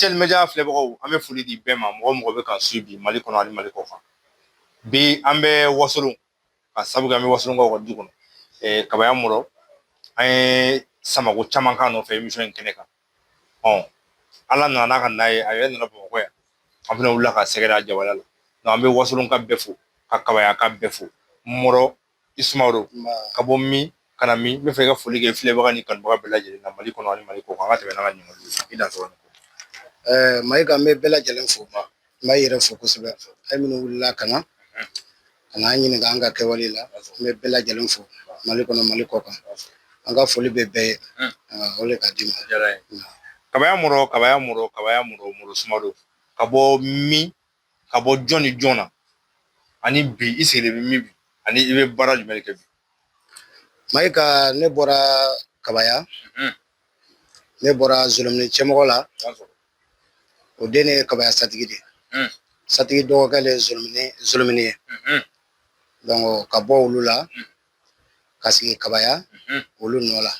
Actuel Media filɛbagaw, an bɛ foli di bɛɛ ma, mɔgɔ mɔgɔ bɛ k'an su bi Mali kɔnɔ ani Mali kɔkan. Bi an bɛ Wasolon ka sabu kɛ an bɛ Wasolonkaw ka du kɔnɔ. Kabaya Mɔrɔ, an ye samako caman k'a nɔfɛ émission in kɛnɛ kan. Ala nana n'a ka na ye, a yɛrɛ nana Bamakɔ yan, an fana wulila ka sɛgɛrɛ a jabala la. Donc an bɛ Wasolon ka bɛɛ fo, ka Kabaya ka bɛɛ fo. Mɔrɔ i Sumaworo, ka bɔ min ka na min, n bɛ fɛ i ka foli kɛ filɛbaga ni kanubaga bɛɛ lajɛlen na Mali kɔnɔ ani Mali kɔkan. An ka tɛmɛ n'an ka ɲininkaliw ye, i dan sɔrɔ. Mayiga, n bɛ bɛɛ lajɛlen fo, n b'a yɛrɛ fo kosɛbɛ. A ye minnu wulila ka na an ɲininka an ka kɛwale la, n bɛ bɛɛ lajɛlen fo Mali kɔnɔ, Mali kɔkan. An ka foli bɛ bɛɛ ye, o de ka di ma. Kabaya Mɔrɔ, Kabaya Mɔrɔ, Kabaya Mɔrɔ, Mɔrɔ Sumaworo, ka bɔ min, ka bɔ jɔn ni jɔn na, ani bi i sigilen bɛ min bi, ani i bɛ baara jumɛn de kɛ bi? Mayiga, ne bɔra Kabaya, ne bɔra Zolomini cɛmɔgɔ la. O den de ye Kabaya Satigi de ye. Satigi dɔgɔkɛ de ye Zolomini, Zolomini ye. Donc ka bɔ olu la ka sigi Kabaya olu nɔ la.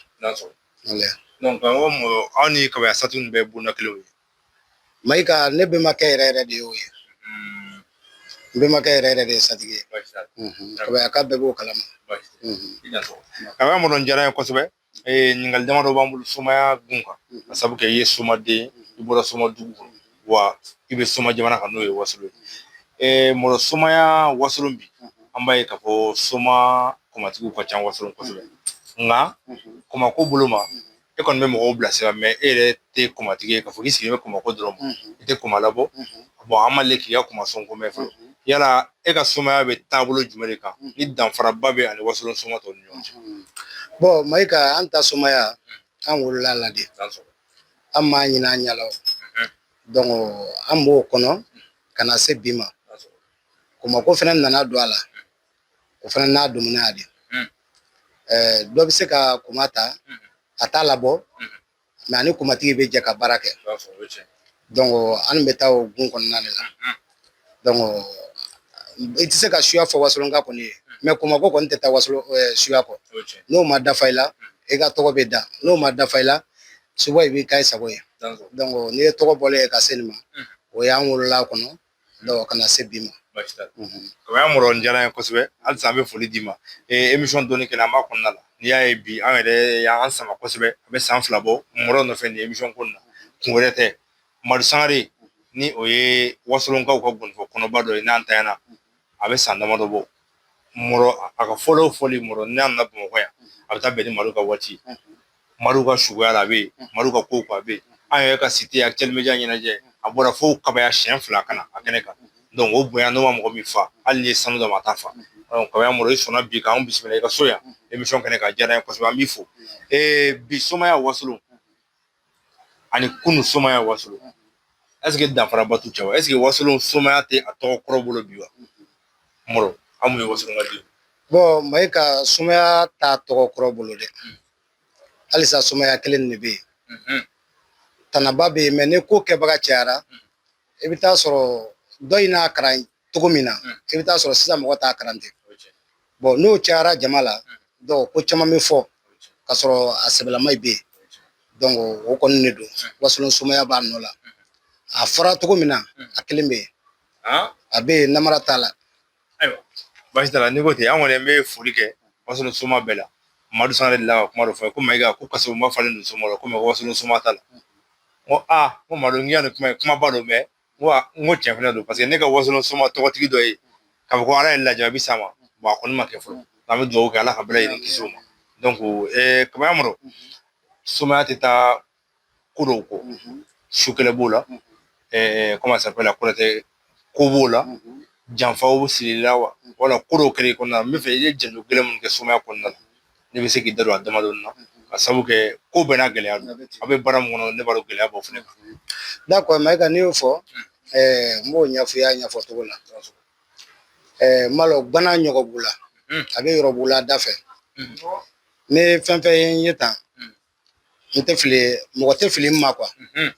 Donc karamɔgɔ Mɔrɔ, aw ni Kabaya Satigi ninnu bɛɛ ye bonda kelenw ye? Mayiga, ne bɛnbakɛ yɛrɛ yɛrɛ de y'o ye. N bɛnbakɛ yɛrɛ yɛrɛ de ye Satigi ye. Kabayaka bɛɛ b'o kalama. Kabaya Mɔrɔ, n diyara n ye kosɛbɛ. Ɲininkali damadɔ b'an bolo somaya gun kan, ka sabu kɛ i ye somaden, i bɔra soma dugu kɔnɔ, wa i bɛ soma jamana kan, n'o ye Wasolon ye. Mɔrɔ, somaya Wasolon bi, an b'a ye k'a fɔ soma kɔmatigiw ka ca Wasolon kosɛbɛ, nka kɔmako bolo ma, e kɔni bɛ mɔgɔw bilasira, mɛ e yɛrɛ tɛ kɔmatigi ye k'a fɔ k'i sigilen bɛ kɔmako dɔrɔn ma, i tɛ kɔma labɔ. Bɔn, an ma deli k'i ka kɔma sɔn ko mɛn fɔlɔ. Yala e ka somaya bɛ taabolo jumɛn de kan, ni danfaraba bɛ ani Wasolon soma tɔw ni ɲɔgɔn cɛ? Bɔn Mayiga, an ta somaya, an wolola la de, an m'a ɲini an ɲɛ la. Donc an b'o kɔnɔ ka na se bi ma. Kɔmako fɛnɛ nana don a la, o fana n'a domina de. Dɔ bɛ se ka koma ta, a t'a labɔ, mɛ ani komatigi bɛ jɛ ka baara kɛ. Donc an bɛ taa o gun kɔnɔna de la. Donc i tɛ se ka suya fɔ Wasolonka kɔni ye, mɛ komako kɔni tɛ taa Wasolon suya kɔ. N'o ma dafa i la, i ka tɔgɔ bɛ da. N'o ma dafa i la, souvent i b'i ka i sago ye. Donc n'i ye tɔgɔ bɔlen ye ka se nin ma, o y'an wolola kɔnɔ, donc ka na se bi ma. Kabaya Mɔrɔ, n diyara n ye kosɛbɛ. Halisa an bɛ foli d'i ma. Émission dɔɔni kɛnɛ an b'a kɔnɔna la. N'i y'a ye bi an yɛrɛ y'an sama kosɛbɛ, a bɛ san 2 bɔ Mɔrɔ nɔfɛ nin émission ko in na, kun wɛrɛ tɛ. Madu Sangare, ni o ye Wasolonkaw ka gɔnifɔ kɔnɔba dɔ ye, n'an tanyana a bɛ san damadɔ bɔ. Mɔrɔ a ka fɔlɔ o fɔli, Mɔrɔ n'a nana Bamakɔ yan, a bɛ taa bɛn ni Madu ka waati, Madu ka suguya la a bɛ yen, Madu ka kow kan a bɛ yen. An yɛrɛ ka site Actuel Media ɲɛnajɛ, a bɔra fo Kabaya siɲɛ 2 ka na a kɛnɛ kan. Donc o bonya, n'o ma mɔgɔ min fa, hali n'i ye sanu d'a ma, a t'a fa. Kabaya Mɔrɔ, i sɔnna bi k'an bisimila i ka so yan émission kɛnɛ kan, a diyara n ye kosɛbɛ, an b'i fo. Bi somaya Wasolon ani kunu somaya Wasolon, est ce que danfaraba t'u cɛ wa? Est ce que Wasolon somaya tɛ a tɔgɔ kɔrɔ bolo bi wa? Mɔrɔ, an mun ye Wasolon ka den? Bɔn Mayiga, sumaya t'a tɔgɔ kɔrɔ bolo dɛ. Halisa sumaya kelen de bɛ yen, tanaba bɛ yen, mɛ ni ko kɛbaga cayara, i bɛ taa sɔrɔ dɔ in n'a kalan cogo min na, i bɛ taa sɔrɔ sisan mɔgɔ t'a kalan ten. Bɔn, n'o cayara jama la, donc ko caman bɛ fɔ ka sɔrɔ a sɛbɛlama bɛ yen. Donc o kɔni de don, Wasolon sumaya b'a nɔ la. A fɔra cogo min na, a kelen bɛ yen, a bɛ yen, namara t'a la. Ayiwa, baasi t'a la. N'i ko ten, an kɔni bɛ foli kɛ Wasolon soma bɛɛ la. Madu Sangare delila ka kuma dɔ fɔ ko Mayiga ko kasobonba falen don soma la, ko mɛ Wasolon soma t'a la. N ko aa, n ko Madu, n k'i ka nin kuma in kumaba don, mɛ n ko tiɲɛ fana don, parce que ne ka Wasolon soma tɔgɔtigi dɔ ye k'a fɔ ko Ala ye lajarabi s'a ma. Bon, a kɔni ma kɛ fɔlɔ, an bɛ dugawu kɛ Ala ka bɛɛ lajɛlen kisi o ma. Donc Kabaya Mɔrɔ, somaya tɛ taa ko dɔw kɔ, su kɛlɛ b'o la, comment ça s'appelle, Kɔrɔtɛ ko b'o la, janfaw sirila wa, wala ko dɔw kɛra i kɔnɔna la. N bɛ fɛ i ye janjo gɛlɛn minnu kɛ somaya kɔnɔna la, ne bɛ se k'i da don a damadɔni na, ka sabu kɛ ko bɛɛ n'a gɛlɛya don. A bɛ baara min kɔnɔ, ne b'a dɔn gɛlɛya b'o fana kan. D'accord Mayiga, n'i y'o fɔ, n b'o ɲɛfɔ i y'a ɲɛfɔ cogo la. N b'a lɔn gana ɲɔgɔn la, a bɛ yɔrɔbula da fɛ. Ni fɛn fɛn ye n ye tan, n tɛ fili, mɔgɔ tɛ fili n ma kuwa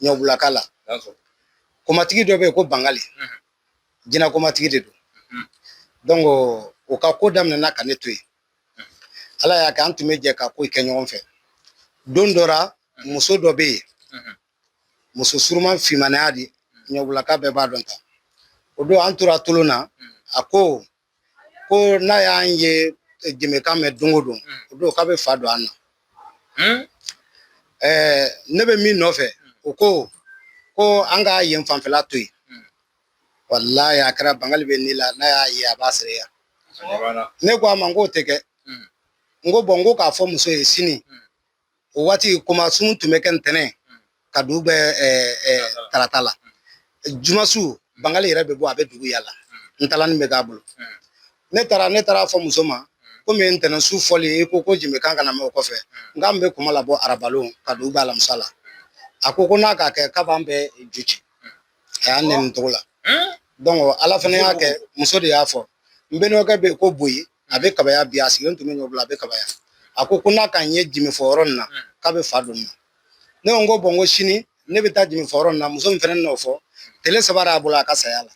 ɲɔbulaka la. Komatigi dɔ bɛ yen ko Bangali, jinɛ komatigi de don. Donc o ka ko daminɛna ka ne to yen. Ala y'a kɛ an tun bɛ jɛ ka ko kɛ ɲɔgɔn fɛ. Don dɔ la, muso dɔ bɛ yen. Muso suruman fimanaya di ɲɔbulaka bɛɛ b'a dɔn ta. O don an tora tolon na, a ko ko n'a y'an ye jɛmɛkan mɛn don o don, o don k'a bɛ fa don an na. Ne bɛ min nɔfɛ, o ko ko an ka yen fanfɛla to yen. Walayi a kɛra bangali bɛ ne la, n'a y'a ye a b'a sɛrɛya. Ne ko a ma n k'o tɛ kɛ. N ko bɔn, n ko k'a fɔ muso ye sini. O waati koma sun tun bɛ kɛ ntɛnɛn ka dugu bɛ tarata la. Jumasu bangali yɛrɛ bɛ bɔ, a bɛ dugu yala. N bɛ k'a bolo. Ne taara fɔ muso ma komi ntɛnɛn su fɔli i ko ko jɛmɛkan kana mɛn o kɔfɛ, n k'an bɛ kuma labɔ arabalon ka dugu bɛ alamisa la. A ko ko n'a k'a kɛ k'a b'an bɛɛ ju ci. A y'a nɛni cogo la. Donc ala fana y'a kɛ, muso de y'a fɔ. N bɛnbakɛ bɛ yen ko Boyi, a bɛ kabaya bi, a sigilen tun bɛ ɲɔ bolo, a bɛ kabaya. A ko ko n'a k'an ye jimi fɔ yɔrɔ nin na, k'a bɛ fa don na. Ne ko n ko bɔn, n ko sini ne bɛ taa jimi fɔ yɔrɔ nin na, muso min fana n'o fɔ tele saba y'a bolo a ka saya la.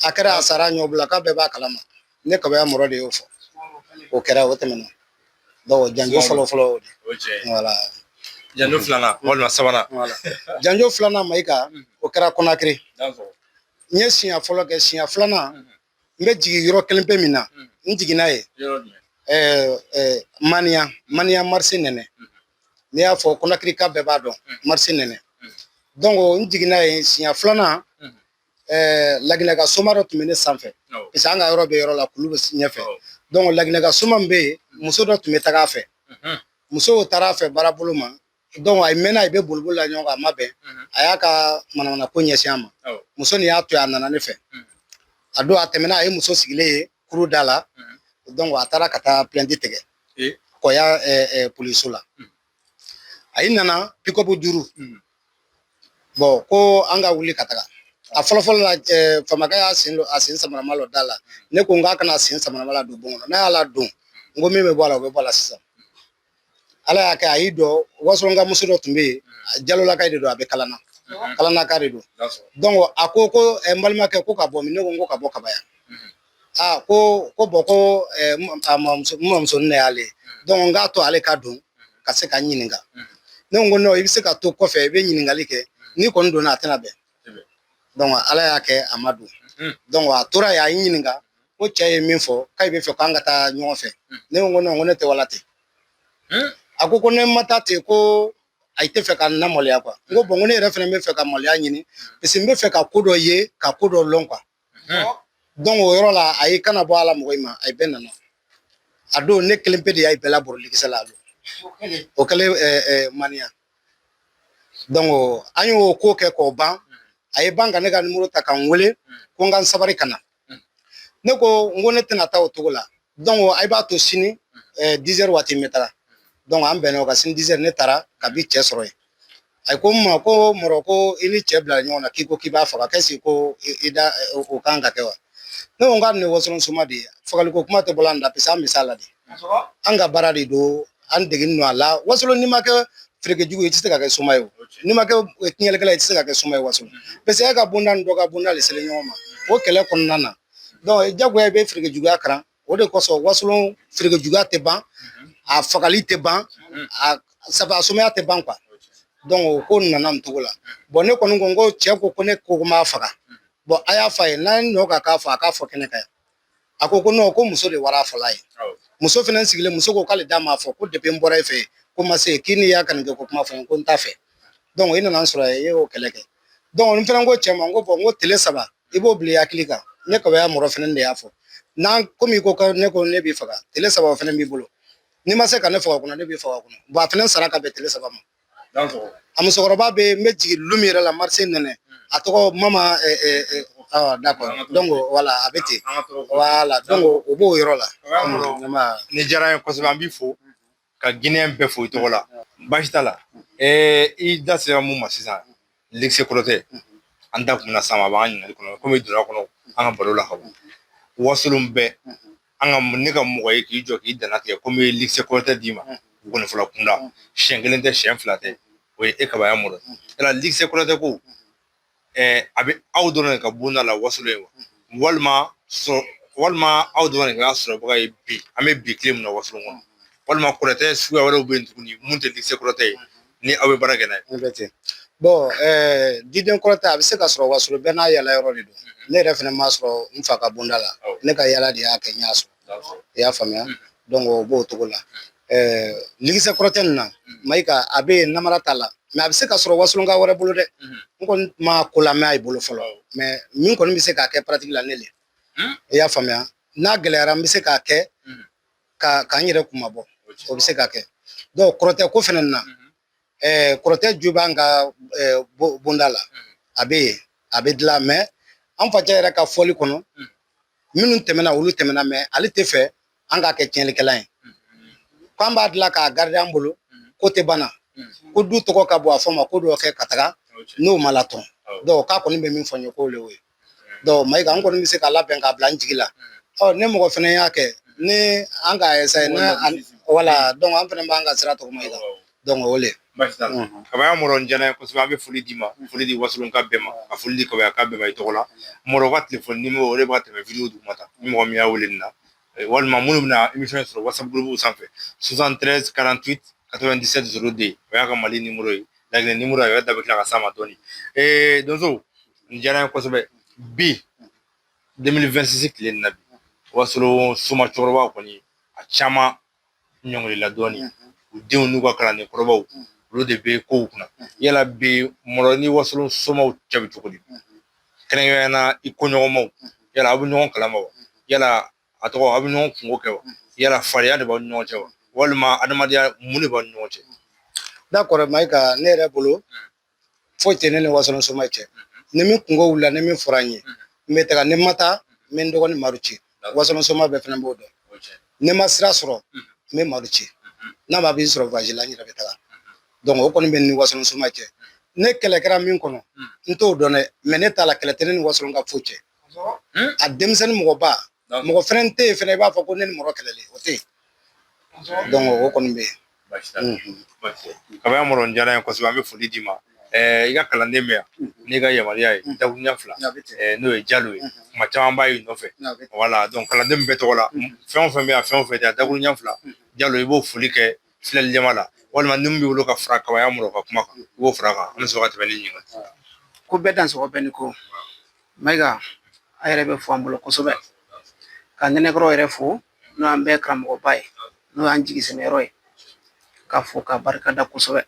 A kɛra a sara ɲɔ bolo, k'a bɛɛ b'a kalama. Ne kabaya mɔrɔ de y'o fɔ. O kɛra, o tɛmɛna. Donc janjo fɔlɔ fɔlɔ o de. Wala. Janjo filanan walima sabanan? Wala. Janjo filanan Mayiga, o kɛra Kɔnakiri. N ye siɲɛ fɔlɔ kɛ, siɲɛ filanan n bɛ jigin yɔrɔ kelen pe min na, n jiginna yen. Maniya, Maniya marché nɛnɛ. N'i y'a fɔ Kɔnakiri ka bɛɛ b'a dɔn, marché nɛnɛ. Donc n jiginna yen siɲɛ filanan, Laginɛ ka soma dɔ tun bɛ ne sanfɛ. Parce que an ka yɔrɔ bɛ yɔrɔ la, kulu bɛ ɲɛfɛ. Donc Laginɛ ka soma min bɛ yen, muso dɔ tun bɛ taga a fɛ. Musow taara a fɛ baara bolo ma. Donc a mɛnna, a bɛ boliboli la ɲɔgɔn kan, a ma bɛn. A y'a ka manamana ko ɲɛsin a ma. Muso nin y'a to yen, a nana ne fɛ. A don a tɛmɛna, a ye muso sigilen ye kuru da la. Donc a taara ka taa plainte tigɛ Kɔya polisiso la. A yi nana pick-up 5. Bon, ko an ka wuli ka taga. A fɔlɔ fɔlɔ la, famakɛ y'a sen a sen samarama lɔ da la. Ne ko n k'a kana sen samarama la don bon kɔnɔ. N'a y'a ladon, n ko min bɛ bɔ a la, o bɛ bɔ a la sisan. Ala y'a kɛ a y'i dɔ, o b'a sɔrɔ n ka muso dɔ tun bɛ yen, Jalolaka de don, a bɛ kalan na. Kalanaka de don. Donc a ko ko n balimakɛ ko ka bɔ min, ne ko n ko ka bɔ Kabaya. Aa ko ko bɔn ko a mamuso, n mamuso ne y'ale ye. Donc n k'a to ale ka don ka se ka n ɲininka. Ne ko non, i bɛ se ka to kɔfɛ, i bɛ ɲininkali kɛ, n'i kɔni donna a tɛna bɛn. Donc ala y'a kɛ a ma don. Donc a tora yen, a y'i ɲininka ko cɛ ye min fɔ k'a bɛ fɛ k'an ka taa ɲɔgɔn fɛ. Ne ko non, ko ne tɛ wala ten. A ko ko ne ma taa ten, ko a tɛ fɛ ka n lamaloya quoi. N ko bɔn, ko ne yɛrɛ fana bɛ fɛ ka maloya ɲini, parce que n bɛ fɛ ka ko dɔ ye, ka ko dɔ lɔn quoi. Donc o yɔrɔ la, a y'i kana bɔ a la mɔgɔ in ma, a ye bɛɛ nana. A don ne kelen pe de y'a bɛɛ labɔrɔ likisɛ la a don. O kɛlen Maniya. Donc an y'o ko kɛ k'o ban. A ye ban ka ne ka nimoro ta ka n wele ko n ka n sabari ka na. Ne ko n ko ne tɛna taa o cogo la. Donc a b'a to sini 10 heures waati n bɛ taga. Donc an bɛnna o kan, sini 10 heures ne taara ka bi cɛ sɔrɔ yen. A ko n ma ko mɔrɔ ko i ni cɛ bila ɲɔgɔn na, k'i ko k'i b'a faga, k'est-ce ko i da o kan ka kɛ wa? Ne ko n k'a nin ye wasolon soma de ye, fagaliko kuma tɛ bɔ an da, parce que an bɛ s'a la de. An ka baara de don, an degelen don a la. Wasolon n'i ma kɛ feereke jugu ye, i tɛ se ka kɛ soma ye o. N'i ma kɛ tiɲɛlikɛla ye, i tɛ se ka kɛ soma ye wasolon. Parce que e ka bonda ni dɔ ka bonda de selen ɲɔgɔn ma o kɛlɛ kɔnɔna na. Donc jagoya i bɛ feereke juguya kalan. O de kosɔn wasolon feereke juguya tɛ ban, a fagali tɛ ban, a sabu a somaya tɛ ban quoi. Donc o ko nana nin cogo la. Bon, ne kɔni ko n ko cɛ ko ko ne ko ko n b'a faga. Bon, a y'a f'a ye n'an nɔ ka k'a fɔ, a k'a fɔ kɛnɛ kan yan. A ko ko non, ko muso de wara fɔla ye. Muso fana sigilen, muso ko k'ale da m'a fɔ ko depuis n bɔra e fɛ yen ko ma se k'i n'i y'a ka nin kɛ ko kuma fɔ n ye ko n t'a fɛ. Donc i nana n sɔrɔ yen, e y'o kɛlɛ kɛ. Donc n fana ko cɛ ma n ko bɔn, n ko tile 3 i b'o bila i hakili kan. Ne kabaya mɔrɔ fana de y'a fɔ. N'an komi i ko ko ne ko ne b'i faga, tile 3 o fana b'i bolo. N'i ma se ka ne faga o kɔnɔ, ne b'i faga o kɔnɔ. Bon, a fana sara ka bɛn tile 3 ma. A musokɔrɔba bɛ n bɛ jigin lu min yɛrɛ la, marché nɛnɛ, a tɔgɔ Mama. D'accord, donc voilà, a bɛ ten. Voilà, donc o b'o yɔrɔ la. Ni diyara n ye kosɛbɛ, an b'i fo ka Guinéen bɛɛ fo i tɔgɔ la. Baasi t'a la. I da sera mun ma sisan, Ligse Kɔrɔtɛ, an da kun bɛna s'a ma, a b'an ka ɲininkali kɔnɔ komi donna kɔnɔ an ka baro la ka ban. Wasolon bɛɛ an ka ne ka mɔgɔ ye k'i jɔ k'i dannatigɛ komi Ligse Kɔrɔtɛ d'i ma gɔnifɔla kunda, siɲɛ kelen tɛ, siɲɛ fila tɛ, o ye e kabaya mɔrɔ. Yala Ligse Kɔrɔtɛ ko a bɛ aw dɔrɔn de ka bonda la wasolon ye wa, walima sɔrɔ, walima aw dɔrɔn de kɛra sɔrɔbaga ye bi, an bɛ bi tile min na wasolon kɔnɔ, walima kɔrɔtɛ suguya wɛrɛw bɛ yen tuguni mun tɛ Ligse Kɔrɔtɛ ye ni aw bɛ baara kɛ n'a ye? Bɛ ten. Bon, diden kɔrɔtɛ a bɛ se ka sɔrɔ Wasolo, bɛɛ n'a yala yɔrɔ de don. Ne yɛrɛ fana m'a sɔrɔ n fa ka bonda la, ne ka yala de y'a kɛ n y'a sɔrɔ. I y'a faamuya? Donc o b'o cogo la. Likisɛ kɔrɔtɛ nin na, Mayiga, a bɛ yen, namara t'a la, mais a bɛ se ka sɔrɔ Wasolonka wɛrɛ bolo dɛ. N kɔni ma ko lamɛn a bolo fɔlɔ, mais min kɔni bɛ se k'a kɛ pratique la, ne le. I y'a faamuya? N'a gɛlɛyara, n bɛ se k'a kɛ ka n yɛrɛ kunmabɔ, o bɛ se ka kɛ. Donc kɔrɔtɛ ko fɛnɛ na, kɔrɔtɛ ju b'an ka bonda la, a bɛ yen, a bɛ dilan, mais an facɛ yɛrɛ ka fɔli kɔnɔ, minnu tɛmɛna, olu tɛmɛna, mais ale tɛ fɛ an k'a kɛ tiɲɛnikɛla ye, k'an b'a dilan k'a garder an bolo, ko tɛ banna, ko du tɔgɔ ka bon a fɔ ma, ko dɔ kɛ ka taga n'o ma latɔn. Donc k'a kɔni bɛ min fɔ n ye, k'o le y'o ye. Donc Mayiga, an kɔni bɛ se k'a labɛn k'a bila n jigi la. Ɔ, ne mɔgɔ fɛnɛ y'a kɛ ni an k'a essayer ne, wala. Donc an fɛnɛ b'an ka sira tɔgɔ Mayiga, donc o le. Baasi t'a la. Kabaya Mɔrɔ, n diyara n ye kosɛbɛ. An bɛ foli d'i ma, foli di Wasolon ka bɛɛ ma, ka foli di Kabaya ka bɛɛ ma i tɔgɔ la. Mɔrɔ ka telefɔni nimoro, o de b'a tɛmɛ vidéo duguma tan. Ni mɔgɔ min y'a wele nin na, walima minnu bɛna émission sɔrɔ WhatsApp groupe sanfɛ, 73 48 97 02, o y'a ka Mali nimoro ye. Laginɛ nimoro, a yɛrɛ da bɛ tila ka s'a ma dɔɔni. Donso, nin diyara n ye kosɛbɛ. Bi 2026 tile nin na bi, Wasolon soma cɛkɔrɔbaw kɔni, a caman ɲɔngirila dɔɔni. U denw n'u ka kalanden kɔrɔbaw, olu de bɛ kow kunna. Yala bi, Mɔrɔ ni Wasolon somaw cɛ bɛ cogo di, kɛrɛnkɛrɛnnenya la i koɲɔgɔnmaw? Yala aw bɛ ɲɔgɔn kalama wa? Yala a tɔgɔ, aw bɛ ɲɔgɔn kungo kɛ wa? Yala fadenya de b'aw ni ɲɔgɔn cɛ wa, walima adamadenya, mun de b'aw ni ɲɔgɔn cɛ? D'accord, Mayiga, ne yɛrɛ bolo, foyi tɛ ne ni Wasolon soma cɛ. Ni min kungo wulila, ni min fɔra n ye, n bɛ taga. Ni ma taa, n bɛ n dɔgɔnin Madu ci. Wasolon soma bɛɛ fana b'o dɔn. Ni ma sira sɔrɔ, n bɛ Madu ci. N'a ma b'i sɔrɔ voyage la, n yɛrɛ bɛ taga. Donc o kɔni bɛ n ni Wasolon soma cɛ. Ne kɛlɛ kɛra min kɔnɔ, n t'o dɔn dɛ, mais ne t'a la. Kɛlɛ tɛ ne ni Wasolon ka foyi cɛ. A denmisɛnnin, mɔgɔba, mɔgɔ fɛnɛ tɛ yen fɛnɛ i b'a fɔ ko ne ni mɔgɔ kɛlɛlen, o tɛ yen. Donc o kɔni bɛ yen. Kabaya Mɔrɔ, n diyara n ye kosɛbɛ. An bɛ foli d'i ma. I ka kalanden bɛ yan n'i ka yamaruya ye, dakuruɲɛ fila, n'o ye Jalo ye, kuma caman b'a y'i nɔfɛ. Wala, donc kalanden min bɛɛ tɔgɔ la, fɛn o fɛn bɛ yan, fɛn o fɛn tɛ yan, dakuruɲɛ fila, Jalo, i b'o foli kɛ filɛli jama la, walima ni min b'i bolo ka fara Kabaya Mɔrɔ ka kuma kan, i b'o fara kan. An bɛ sɔrɔ ka tɛmɛ ni ɲininkali. Ko bɛɛ dansɔgɔ bɛɛ ni ko. Mayiga, a yɛrɛ bɛ fɔ an bolo kosɛbɛ ka nɛnɛkɔrɔ yɛrɛ fo, n'o y'an bɛɛ karamɔgɔba ye, n'o y'an jigi sɛmɛyɔrɔ ye, ka fo ka barika da kosɛbɛ.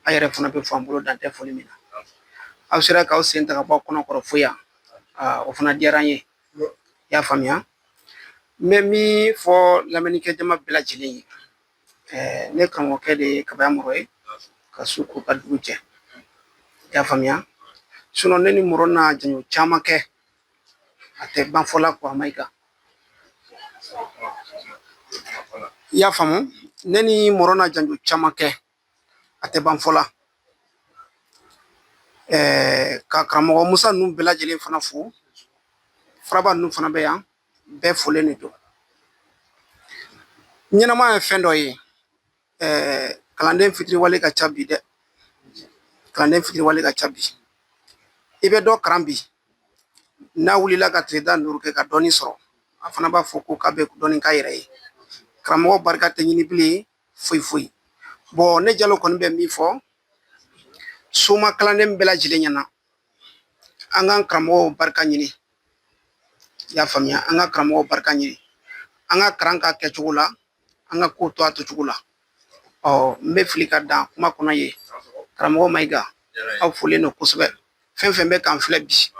A yɛrɛ fana bɛ fɔ an bolo, dan tɛ foli min na. Aw sera k'aw sen ta ka bɔ kɔnɔ kɔrɔ fo yan, o fana diyara n ye. I y'a faamuya? N bɛ min fɔ lamɛnnikɛ jama bɛɛ lajɛlen ye, ne karamɔgɔkɛ de ye Kabaya Mɔrɔ ye, ka su ko ka dugu jɛ. I y'a faamuya? Ne ni Mɔrɔ n'a jaɲo caman kɛ, a tɛ ban fɔla ko a Mayiga. I y'a faamu? Ne ni Mɔrɔ n'a janjo caman kɛ, a tɛ ban fɔla. Ka karamɔgɔ Musa ninnu bɛɛ lajɛlen fana fo. Faraba ninnu fana bɛ yan, bɛɛ folen de don. Ɲɛnamaya ye fɛn dɔ ye, kalanden fitiriwale ka ca bi dɛ. Kalanden fitiriwale ka ca bi. I bɛ dɔ kalan bi, n'a wulila ka tile 15 kɛ ka dɔɔni sɔrɔ, a fana b'a fɔ ko k'a bɛ dɔɔni k'a yɛrɛ ye. Karamɔgɔ barika tɛ ɲini bilen, foyi foyi. Bon, ne Jalo kɔni bɛ min fɔ soma kalanden bɛɛ lajɛlen ɲɛna, an k'an karamɔgɔw barika ɲini. I y'a faamuya? An ka karamɔgɔw barika ɲini, an ka kalan k'a kɛcogo la, an ka ko to a tocogo la. Ɔ, n bɛ fili ka dan kuma kɔnɔ ye. Karamɔgɔ Mayiga, aw folen don kosɛbɛ. Fɛn fɛn bɛ k'an filɛ bi,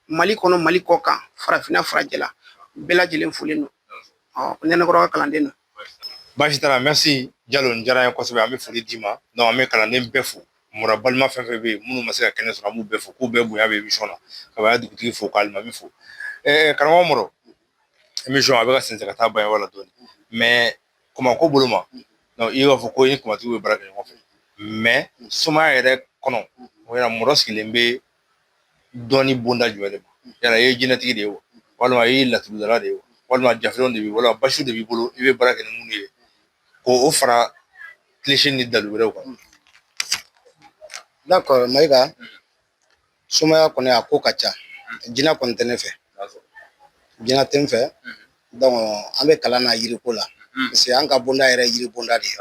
Mali kɔnɔ, Mali kɔ kan, farafinna, farajɛla, bɛɛ lajɛlen folen don. Ɔ, nɛnɛkɔrɔ ka kalanden don. Baasi t'a la, merci Jalo, nin diyara n ye kosɛbɛ. An bɛ foli d'i ma. Donc an bɛ kalanden bɛɛ fo. Mɔrɔ balima fɛn fɛn bɛ yen, minnu ma se ka kɛnɛ sɔrɔ, an b'u bɛɛ fo, k'u bɛɛ bonya bɛ émission na. Kabaya dugutigi fo, k'alimami fo. Karamɔgɔ Mɔrɔ, émission a bɛ ka sɛnsɛn ka taa ban la dɔɔni, mais Kɔmako bolo ma, donc i b'a fɔ ko i ni Kɔmatigiw bɛ baara kɛ ɲɔgɔn fɛ, mais sumaya yɛrɛ kɔnɔ, o yɛrɛ Mɔrɔ sigilen bɛ dɔɔni bonda jumɛn de ma? Yala i ye jinɛtigi de ye wa, walima i ye laturudala de ye wa, walima jafew de b'i bolo, walima basiw de b'i bolo, i bɛ baara kɛ ni minnu ye, k'o fara kilisi ni dalu wɛrɛw kan? D'accord, Mayiga, sumaya kɔni, a ko ka ca. Jinɛ kɔni tɛ ne fɛ, jinɛ tɛ n fɛ. Donc an bɛ kalan na yiriko la, parce que an ka bonda yɛrɛ ye yiri bonda de ye.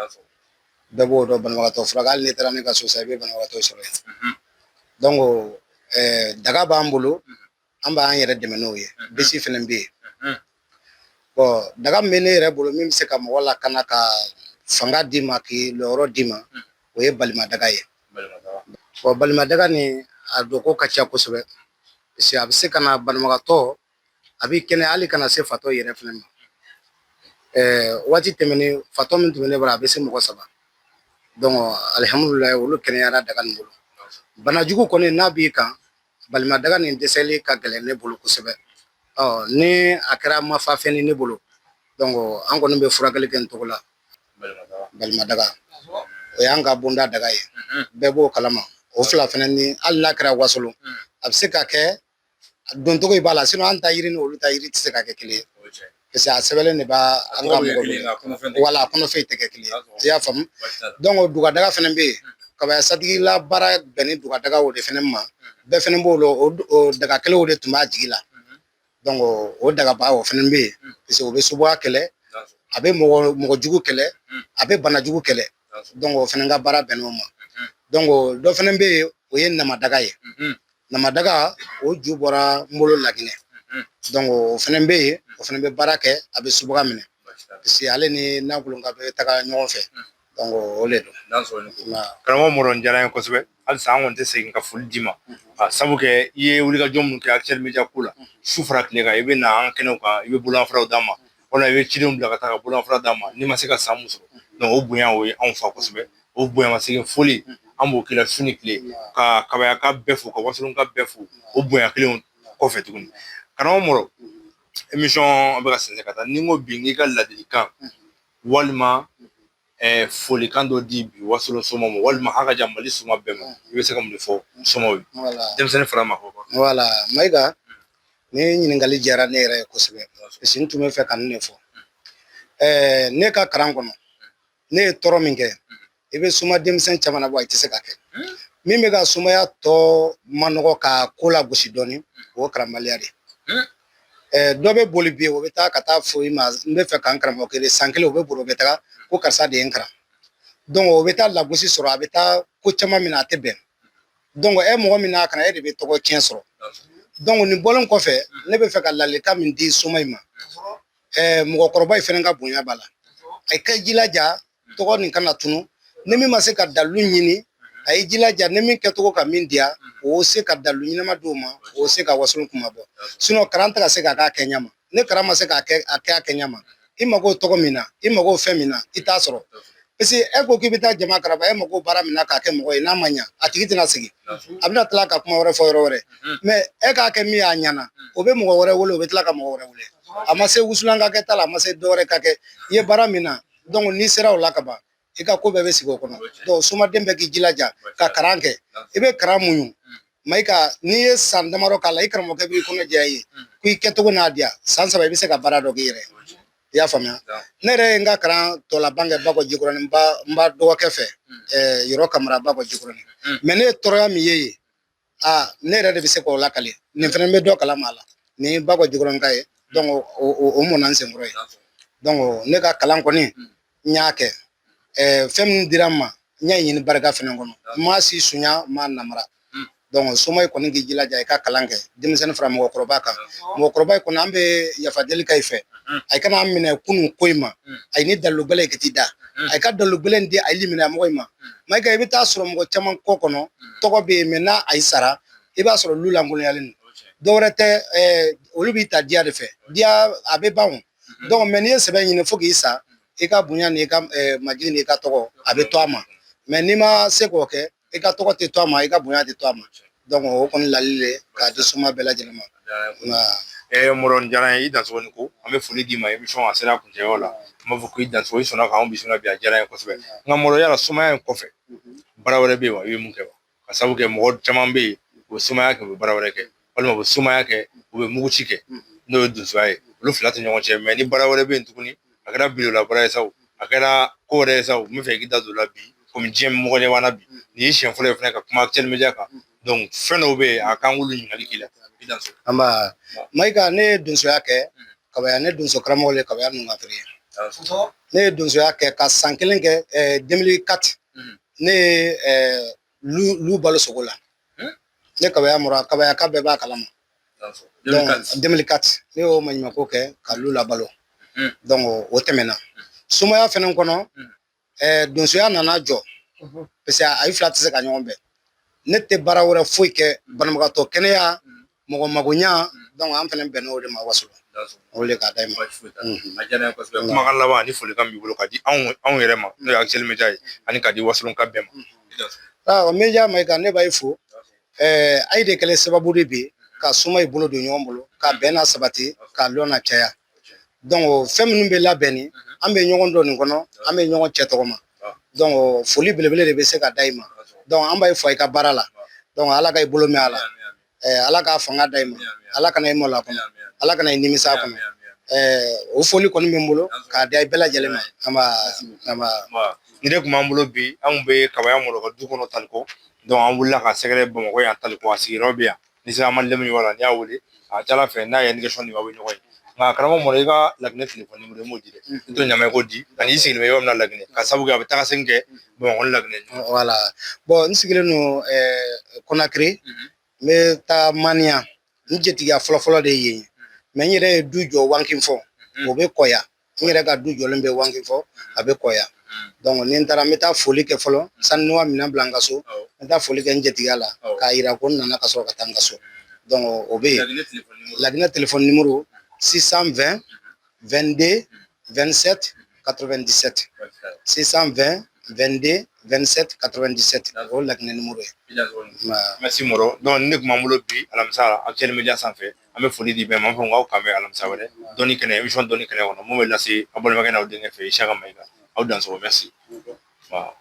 Bɛɛ b'o dɔn banabagatɔ furakɛ, hali n'i taara ne ka so sisan, i bɛ banabagatɔ sɔrɔ yen. Donc daga b'an bolo, an b'an yɛrɛ dɛmɛ n'o ye. Bisi fɛnɛ bɛ yen. Bon, daga min bɛ ne yɛrɛ bolo, min bɛ se ka mɔgɔ lakana, ka fanga d'i ma, k'i lɔyɔrɔ d'i ma, o ye balimadaga ye. Bon, balimadaga nin, a dɔnko ka ca kosɛbɛ, parce que a bɛ se ka na banabagatɔ, a b'i kɛnɛya, hali kana se fatɔ yɛrɛ fɛnɛ ma. Waati tɛmɛnen, fatɔ min tun bɛ ne bolo, a bɛ se mɔgɔ 3. Donc alihamudulilayi, olu kɛnɛyara daga nin bolo. Banajugu kɔni n'a b'i kan, balimadaga nin dɛsɛli ka gɛlɛn ne bolo kosɛbɛ. Ɔ ni a kɛra mafafɛn ni ne bolo, donc an kɔni bɛ furakɛli kɛ nin cogo la. Balimadaga, o y'an ka bonda daga ye, bɛɛ b'o kalama. O fila fɛnɛ ni hali n'a kɛra wasolon, a bɛ se ka kɛ doncogo i b'a la, sinon an ta yiri ni olu ta yiri tɛ se ka kɛ kelen ye, parce que a sɛbɛnlen de b'a an ka mɔgɔ bolo, wala a kɔnɔfɛn tɛ kɛ kelen ye, i y'a faamu. Donc dugadaga fɛnɛ bɛ yen. Kabaya satigila baara bɛnni dugadaga o de fɛnɛ ma, bɛɛ fɛnɛ b'o lɔ, o daga kelenw de tun b'a jigi la. Donc o dagaba, o fɛnɛ bɛ yen, parce que o bɛ subuya kɛlɛ, a bɛ mɔgɔ jugu kɛlɛ, a bɛ bana jugu kɛlɛ. Donc o fɛnɛ ka baara bɛnn'o ma. Donc dɔ fɛnɛ bɛ yen, o ye namadaga ye. Namadaga, o ju bɔra n bolo Laginɛ. Donc o fɛnɛ bɛ yen, o fɛnɛ bɛ baara kɛ, a bɛ subaga minɛ, parce que ale ni nakolonka bɛ taga ɲɔgɔn fɛ. Donc o de don. Karamɔgɔ Mɔrɔ, n diyara n ye kosɛbɛ. Halisa an kɔni tɛ segin ka foli d'i ma, ka sabu kɛ i ye wulikajɔ minnu kɛ Actuel Media ko la, su fara tile kan, i bɛ na an kɛnɛw kan, i bɛ bolofaraw d'an ma, walima i bɛ cidenw bila ka taa ka bolofara d'an ma n'i ma se ka san mun sɔrɔ. Donc o bonya, o ye anw fa kosɛbɛ. O bonya ma segin foli, an b'o k'i la su ni tile, ka kabayaka bɛɛ fo, ka wasolonka bɛɛ fo, o bonya kelenw kɔfɛ tuguni. Karamɔgɔ Mɔrɔ, émission bɛ ka sɛnsɛn ka taa. Ni n ko bi n k'i ka ladilikan walima folikan dɔ di bi wasolon somaw ma, walima hali ka jan Mali soma bɛɛ ma, i bɛ se ka mun de fɔ somaw ye, denmisɛnnin fara maakɔrɔba? Wala Mayiga, ni ɲininkali diyara ne yɛrɛ ye kosɛbɛ, parce que n tun bɛ fɛ ka nin de fɔ. Ne ka kalan kɔnɔ, ne ye tɔɔrɔ min kɛ, i bɛ suma denmisɛn caman na bɔ, i tɛ se ka kɛ min bɛ ka sumaya tɔ manɔgɔ ka ko la gosi dɔɔni, o ye karamɔgɔya de. Dɔ bɛ boli bi, o bɛ taa ka taa fo i ma, n bɛ fɛ ka n karamɔgɔ kelen, san kelen o bɛ boli, o bɛ taga ko karisa de ye n kalan. Donc o bɛ taa lagosi sɔrɔ, a bɛ taa ko caman min na, a tɛ bɛn. Donc e mɔgɔ min n'a kalan, e de bɛ tɔgɔ tiɲɛ sɔrɔ. Donc nin bɔlen kɔfɛ, ne bɛ fɛ ka ladilikan min di soma in ma, mɔgɔkɔrɔba in fɛnɛ ka bonya b'a la, a ka jilaja tɔgɔ nin kana tunu. Ni min ma se ka dalilu ɲini, a ye jilaja ni min kɛcogo ka min diya, o se ka dalilu ɲɛnama d'o ma, o se ka wasolon kuma bɔ. Sinon kalan tɛ ka se k'a k'a kɛ ɲɛ ma. Ni kalan ma se k'a kɛ a kɛ a kɛ ɲɛ ma, i mago tɔgɔ min na, i mago fɛn min na, i t'a sɔrɔ, parce que e ko k'i bɛ taa jama karaba, e mago baara min na k'a kɛ mɔgɔ ye, n'a ma ɲa, a tigi tɛna sigi, a bɛna tila ka kuma wɛrɛ fɔ yɔrɔ wɛrɛ. Mais e k'a kɛ min y'a ɲɛna, o bɛ mɔgɔ wɛrɛ wele, o bɛ tila ka mɔgɔ wɛrɛ wele. A ma se wusulan ka kɛ ta la, a ma se dɔ wɛrɛ ka kɛ i ye baara min na. Donc n'i sera o la ka ban, i ka ko bɛɛ bɛ sigi o kɔnɔ. Donc somaden bɛɛ k'i jilaja ka kalan kɛ. I bɛ kalan muɲu Mayiga, n'i ye san damadɔ k'a la, i karamɔgɔkɛ b'i kɔnɔ diya i ye ko i kɛcogo n'a diya, san 3 i bɛ se ka baara dɔ k'i yɛrɛ ye. I y'a faamuya? Ne yɛrɛ ye n ka kalan tɔ laban kɛ Bakɔ Jikɔrɔni, n ba dɔgɔkɛ fɛ, Yɔrɔ Kamara, Bakɔ Jikɔrɔni. Mais ne ye tɔɔrɔya min ye yen, aa, ne yɛrɛ de bɛ se k'o lakale. Nin fɛnɛ bɛ dɔ kalama a la, nin Bakɔ Jikɔrɔni ka ye. Donc o mɔnna n senkɔrɔ ye. Donc ne ka kalan kɔni, n y'a kɛ, fɛn min dira n ma, n y'a ɲini barika fɛnɛ kɔnɔ, n m'a si sunya, n m'a namara. Donc soma kɔni k'i jilaja i ka kalan kɛ, denmisɛnnin fara mɔgɔkɔrɔba kan. Mɔgɔkɔrɔba kɔni, an bɛ yafa deli ka i fɛ, a kana minɛ kunun ko in ma, a ye ni dalilu gɛlɛn ye ka t'i da, a ye ka dalilu gɛlɛn di a ye limaniya mɔgɔ in ma. Mayiga, i bɛ taa sɔrɔ mɔgɔ caman kɔ kɔnɔ, tɔgɔ bɛ yen, mais n'a a yi sara, i b'a sɔrɔ lu lankolonyalen don. Dɔwɛrɛ tɛ, olu b'i ta diya de fɛ, diya a bɛ ban o. Donc mais n'i ye sɛbɛn ɲini fo k'i sa, i ka bonya n'i ka majigin n'i ka tɔgɔ, a bɛ to a ma. Mais n'i ma se k'o kɛ, i ka tɔgɔ tɛ to a ma, i ka bonya tɛ to a ma. Donc o kɔni lali le k'a di soma bɛɛ lajɛlen ma. Mɔrɔ, nin diyara n ye, i dansogo ni ko. An bɛ foli d'i ma. Émission a sera kuncɛyɔrɔ la, an b'a fɔ k'i dansogo, i sɔnna k'anw bisimila bi, a diyara n ye kosɛbɛ. Nka Mɔrɔ, yala sumaya in kɔfɛ, baara wɛrɛ bɛ yen wa, i bɛ mun kɛ wa? Ka sababu kɛ mɔgɔ caman bɛ yen, u bɛ sumaya kɛ, u bɛ baara wɛrɛ kɛ, walima u bɛ sumaya kɛ, u bɛ muguci kɛ, n'o ye donsoya ye. Olu fila tɛ ɲɔgɔn cɛ. Mais ni baara wɛrɛ bɛ yen tuguni, a kɛra bilola baara ye sa o, a kɛra ko wɛrɛ ye sa o, n bɛ fɛ i k'i da don o la bi, komi diɲɛ mɔgɔ ɲɛ b'an na bi. Nin ye siɲɛ fɔlɔ ye fɛnɛ ka kuma Actuel Media kan. Donc fɛn dɔw bɛ yen, a kan k'olu ɲininkali k'i la. I danso. An ba Mayiga, ne ye donsoya kɛ kabaya, ne donso karamɔgɔ le kabaya ninnu ka feere. Ne ye donsoya kɛ ka san kelen kɛ 2004. Ne ye lu balo sogo la. Ne Kabaya Mɔrɔ, Kabaya ka bɛɛ b'a kalama. Donc 2004, ne y'o maɲumanko kɛ ka lu labalo. Donc o tɛmɛna. Sumaya fɛnɛ kɔnɔ, donsoya nana jɔ, parce que a ye fila tɛ se ka ɲɔgɔn bɛn. Ne tɛ baara wɛrɛ foyi kɛ, banabagatɔ kɛnɛya, mɔgɔ magoɲa. Donc an fɛnɛ bɛnna o de ma Wasolon, o de k'a da i ma. A diyara n ye kosɛbɛ. Kumakan laban ani folikan b'i bolo ka di anw yɛrɛ ma, n'o ye Actuel Media ye, ani ka di Wasolon ka bɛɛ ma. Aa, Media Mayiga, ne b'a fo. Ayi, de kɛlen sababu de bi ka suma i bolo don ɲɔgɔn bolo, ka bɛn n'a sabati, ka lɔn na caya. Donc fɛn minnu bɛ labɛn ni an bɛ ɲɔgɔn dɔn nin kɔnɔ, an bɛ ɲɔgɔn cɛ tɔgɔ ma. Donc foli belebele de bɛ se ka da i ma. Donc an b'a fɔ i ka baara la. Donc Ala ka i bolo mɛn a la, Ala k'a fanga da i ma, Ala kana i malo a kɔnɔ, Ala kana i nimisa a kɔnɔ. O foli kɔni bɛ n bolo k'a da i bɛɛ lajɛlen ma. An b'a an b'a. Ni de tun b'an bolo bi, an kun bɛ Kabaya Mɔrɔ ka du kɔnɔ Taliko. Donc an wulila ka sɛgɛrɛ Bamakɔ yan Taliko, a sigiyɔrɔ bɛ yan. Ni sera an ma lɛmu la, n'i y'a wele, a ka ca Ala fɛ, n'a ye indication di, aw bɛ ɲɔgɔn ye. Nka karamɔgɔ Mɔrɔ, i ka Laginɛ telefɔni numéro, i m'o di dɛ. I t'o ɲama, i k'o di ani i sigilen bɛ yɔrɔ min na Laginɛ, ka sababu kɛ a bɛ taga segin kɛ Bamakɔ ni Laginɛ. Wala, bon, n sigilen don Konakiri. N bɛ taa Maniya, n jatigiya fɔlɔfɔlɔ de ye yen. Mais n yɛrɛ ye du jɔ Wankinfɔ, o bɛ Kɔya. N yɛrɛ ka du jɔlen bɛ Wankinfɔ, a bɛ Kɔya. Donc ni n taara, n bɛ taa foli kɛ fɔlɔ sani n ka minɛn bila n ka so. N bɛ taa foli kɛ n jatigiya la k'a yira ko n nana, ka sɔrɔ ka taa n ka so. Donc o bɛ yen. Laginɛ telefɔni numéro 620 22 27 97, 620 22 27 97, o ye Laginɛ numéro ye. Merci Mɔrɔ. Donc ne tun b'an bolo bi alamisa Actuel Media sanfɛ. An bɛ foli di bɛɛ ma. An fɔ k'aw kan bɛn alamisa wɛrɛ dɔnni kɛnɛ, émission dɔnni kɛnɛ kɔnɔ, mun bɛ lase aw balimakɛ n'aw denkɛ fɛ, Isaka Mayiga. Aw dansɔgɔ, merci. Waaw.